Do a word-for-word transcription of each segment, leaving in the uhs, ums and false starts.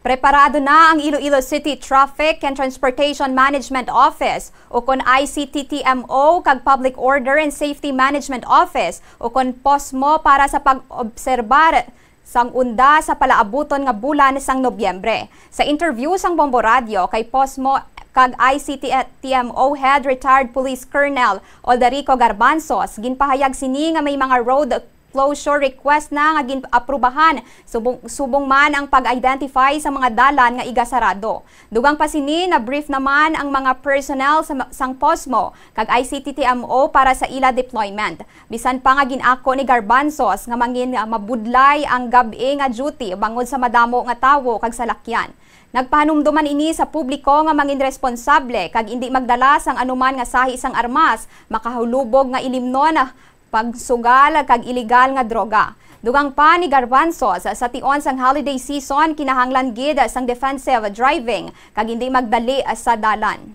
Preparado na ang Iloilo City Traffic and Transportation Management Office, ukon I C T T M O, kag Public Order and Safety Management Office, ukon POSMO, para sa pag-obserbar sang unda sa palaabuton nga bulan sang Nobyembre. Sa interview sang Bombo Radyo kay POSMO kag I C T T M O Head Retired Police Colonel Olderico Garbanzos, ginpahayag sini nga may mga road closure request na nga gin-aprubahan, subong, subong man ang pag-identify sa mga dalan nga igasarado. Dugang pa sini, na-brief naman ang mga personnel sa, sang POSMO kag I C T T M O para sa ila deployment. Bisan pa nga gin-ako ni Garbanzos nga mangin, ah, mabudlay ang gab-i nga duty bangod sa madamo nga tawo kag salakyan. Nagpahanumdom man ini sa publiko nga mangin responsable kag indi magdala sang anuman nga sahi sang armas, makahulubog nga ilimnon, ah, pagsugal kag iligal nga droga. Dugang pa ni Garbanzos, sa tion sang holiday season, kinahanglan gid sang defensive driving kag indi magdali sa dalan.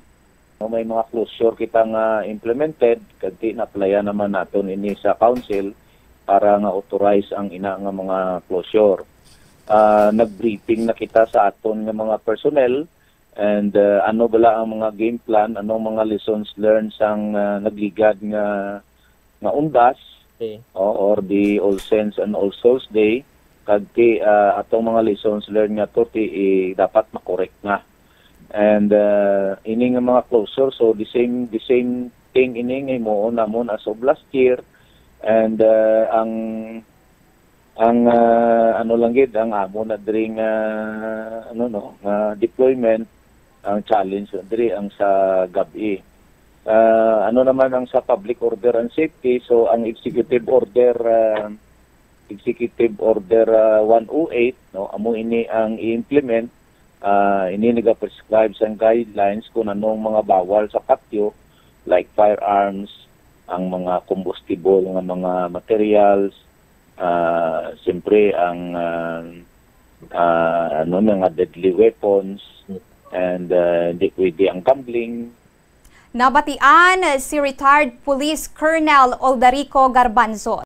No, may mga closure kita nga implemented, kag ti-, na-applyan naman naton ini sa council para nga authorize ang ina nga mga closure. Ah, nag-briefing na kita sa aton nga mga personnel, and, ah, ano bala ang mga game plan, anong mga lessons learned sang, ah, nagligad nga, nga undas, Okay. o, or the All Saints and All Souls Day, kag ti, ah, atong mga lessons learned nga to ti, i-, dapat makorek na. And, ah, ini nga mga closure, so the same, the same thing ini nga himuon namon as of last year. And, ah, ang, ang, ah, ano lang gid, ang amo na diri nga, ano, no, nga deployment, ang challenge na diri ang sa gab-i. Ah, ano naman ang sa public order and safety? So, ang executive order, ah, executive order, ah, one oh eight, no, amo ini ang i-implement. Ah, ini nagaprescribe sang guidelines kung anong mga bawal sa patio, like firearms, ang mga combustible nga mga materials, ah, siyempre ang, ah, ah, ano, mga deadly weapons, and, ah, hindi pwede ang gambling. Nabatian si retired Police Colonel Olderico Garbanzos.